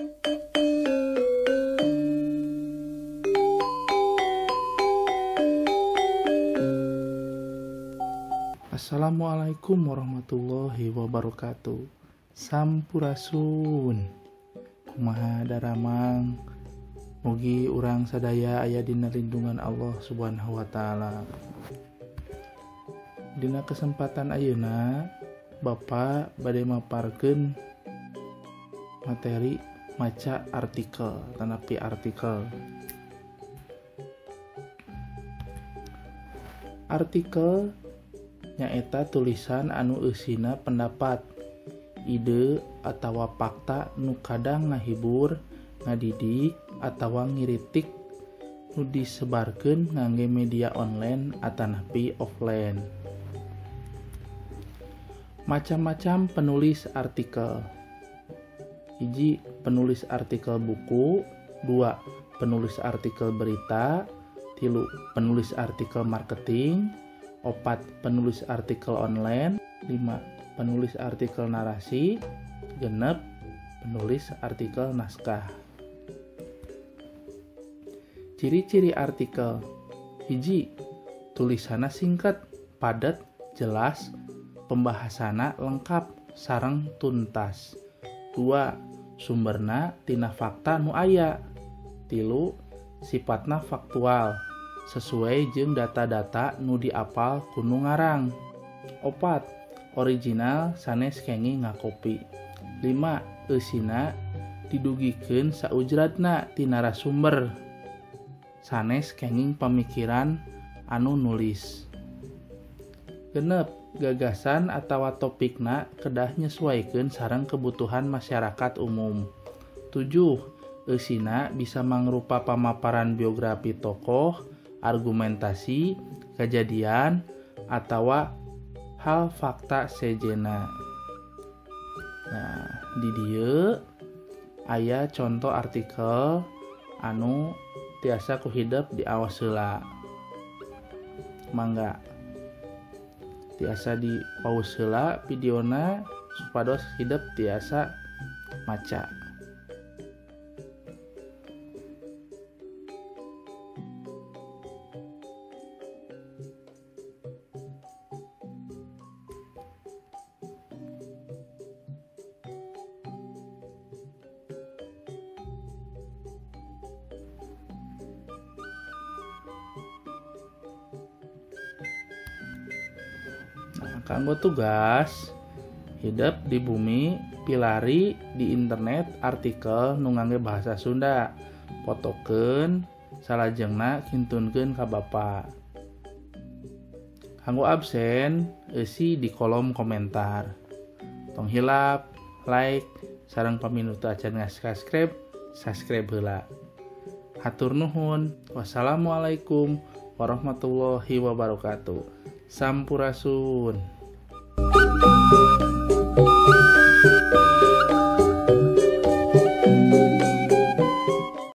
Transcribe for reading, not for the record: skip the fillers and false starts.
Assalamualaikum warahmatullahi wabarakatuh. Sampurasun. Kumaha daramang. Mugi urang sadaya aya dina lindungan Allah Subhanahu wa taala. Dina kesempatan ayeuna Bapak bade maparkeun materi maca artikel tanapi artikel. Artikel nyaeta tulisan anu eusina pendapat, ide atawa fakta nu kadang ngahibur, ngadidik atawa ngiritik nu disebarkeun ngangge media online atanapi offline. Macam-macam penulis artikel. 1. Penulis artikel buku. 2. Penulis artikel berita. 3. Penulis artikel marketing. 4. Penulis artikel online. 5. Penulis artikel narasi. 6. Penulis artikel naskah. Ciri-ciri artikel. 1. Tulisanna singkat, padat, jelas, pembahasana lengkap sareng tuntas. 2. Sumberna tina fakta nu aya. 3. Sifatna faktual, sesuai jeung data-data nu diapal ku nu ngarang. 4. Original sanes kenging ngakopi. 5. Eusina didugikeun saujratna ti narasumber, sanes kenging pamikiran anu nulis. 6. Gagasan atawa topikna kedah nyesuaikeun sareng kebutuhan masyarakat umum. 7. Eusina bisa mangrupa pamaparan biografi tokoh, argumentasi, kejadian, atawa hal fakta sejena. Nah, di dieu aya contoh artikel anu tiasa kuhidep diawas heula. Mangga tiasa di pause heula videona supados hidep tiasa maca. Nah, kanggo tugas hidep di bumi pilari di internet artikel nu ngangge bahasa Sunda, fotokeun salajengna kintunkeun ka Bapak. Kanggo absen eusi di kolom komentar. Tong hilap like sareng paminutu acan ngasubscribe, subscribe heula. Hatur nuhun. Wassalamualaikum warahmatullahi wabarakatuh. Sampurasun.